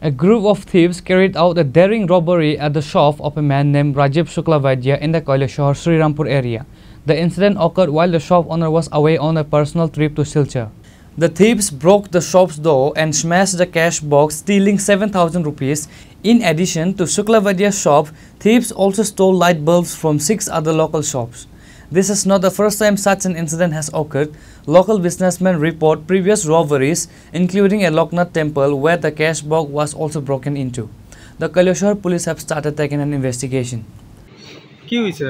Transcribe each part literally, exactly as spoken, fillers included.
A group of thieves carried out a daring robbery at the shop of a man named Rajiv Shuklavaidya in the Kailashahar Srirampur area. The incident occurred while the shop owner was away on a personal trip to Silchar. The thieves broke the shop's door and smashed the cash box, stealing seven thousand rupees. In addition to Shuklavaidya's shop, thieves also stole light bulbs from six other local shops. This is not the first time such an incident has occurred. Local businessmen report previous robberies, including a Loknath temple where the cash box was also broken into. The Kailashahar police have started taking an investigation. কি হয়েছে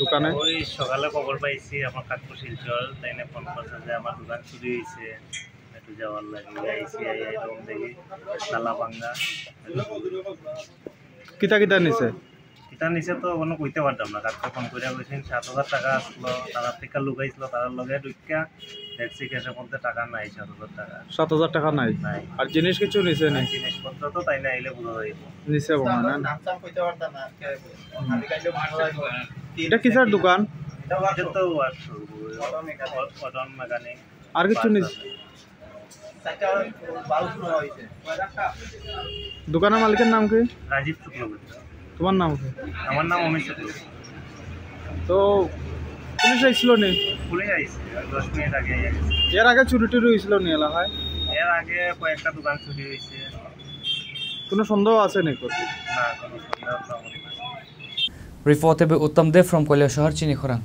দোকানে? ওই সকালে খবর পাইছি আমার কাকু শিলচর, তাইনে ফোন করছে যে আমার দোকান চুরি হয়েছে, একটু যাওয়ার লাগে। আইসি, আই আই রুম দেখি তালা ভাঙা। কিতা কিতা নিছে? কিতা নিছে তো কোনো কইতে পারতাম না। কাকু ফোন করে কইছেন সাত হাজার টাকা আসলো, তারা থেকে লুকাইছিল, তারার লগে ঢুকিয়া দেখছি ক্যাশের মধ্যে টাকা নাই, সাত হাজার টাকা। সাত হাজার টাকা নাই? নাই। আর জিনিস কিছু নিছে নি? আর জিনিসপত্র তো তাই না, আইলে বুঝা যাইব। নিছে মনে হয় না? নাম চাম কইতে পারতাম না আজকে। খালি খাইলে ভাড়া লাগবে। এটা কিসের দোকান? এটা তো ওয়ার্কশপ, অটো মেকানিক। আর কিছু নিছে? চারটা বাল্ব নেওয়া হয়েছে। দোকানের মালিকের নাম কি? রাজীব শুক্লবৈদ্য। তোমার নাম কি? আমার নাম অমিত শুক্লবৈদ্য। তো পুলিশ আইছিল নি? পুলিশ আইছে, দশ মিনিট আগে আইয়া গেছে। এর আগে চুরি টুরি হয়েছিল নি এলাকায়? এর আগে কয়েকটা দোকান চুরি হয়েছে। কোনো সন্দেহ আছে নি? না, কোনো সন্দেহ তো আমার নাই। Reported by Uttam Dev from Kailashahar, Chinikhorang.